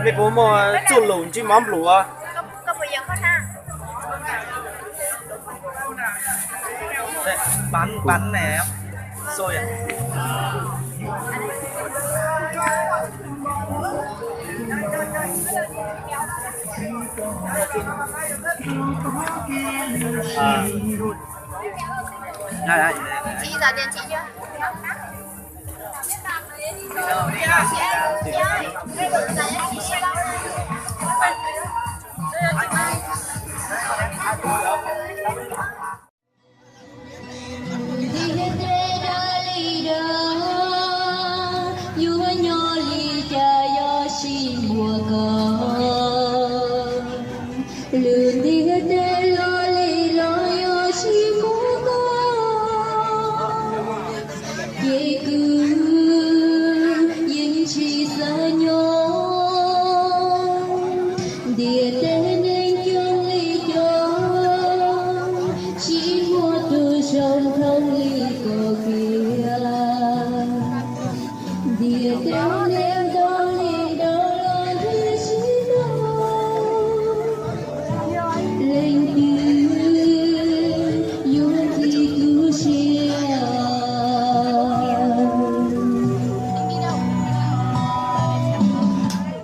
Mej puas muaj txuj lus ntsib mov nplum? Ntiaj teb dab li dab, yuav nyob li cas yog sib muaj koj. Lwm ntiaj teb los li los yuav sib muaj koj. Ces kuv yeej tsis xav nyob ntiaj teb neeg coob li cas, sib muaj tus zoo thooj li koj kiag. Ntiaj teb neeg ntau li ntau los thiaj sib nrog, leej twg yuav nthi kuv siab.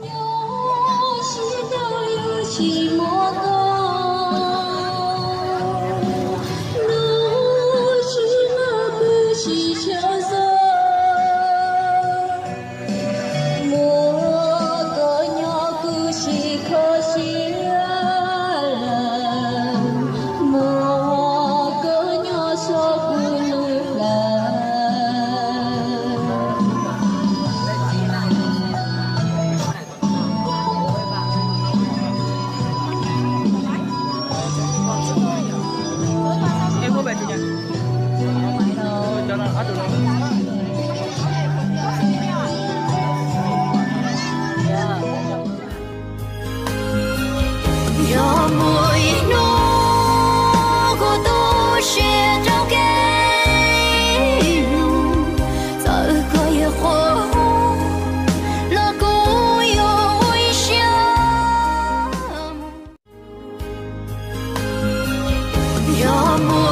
Nyob sib nrog yuav tsis muaj koj, nyob sib nrog kuv tsis tshua xav. Muaj koj nyob kuv tsis kho siab lawm, muaj koj nyob txhob kuv lub plawv. Yog muaj ib hnub kuv tu siab rau kev hlub, txawm koj yuav qhuas los kuv yuav ua ib siab. Yog muaj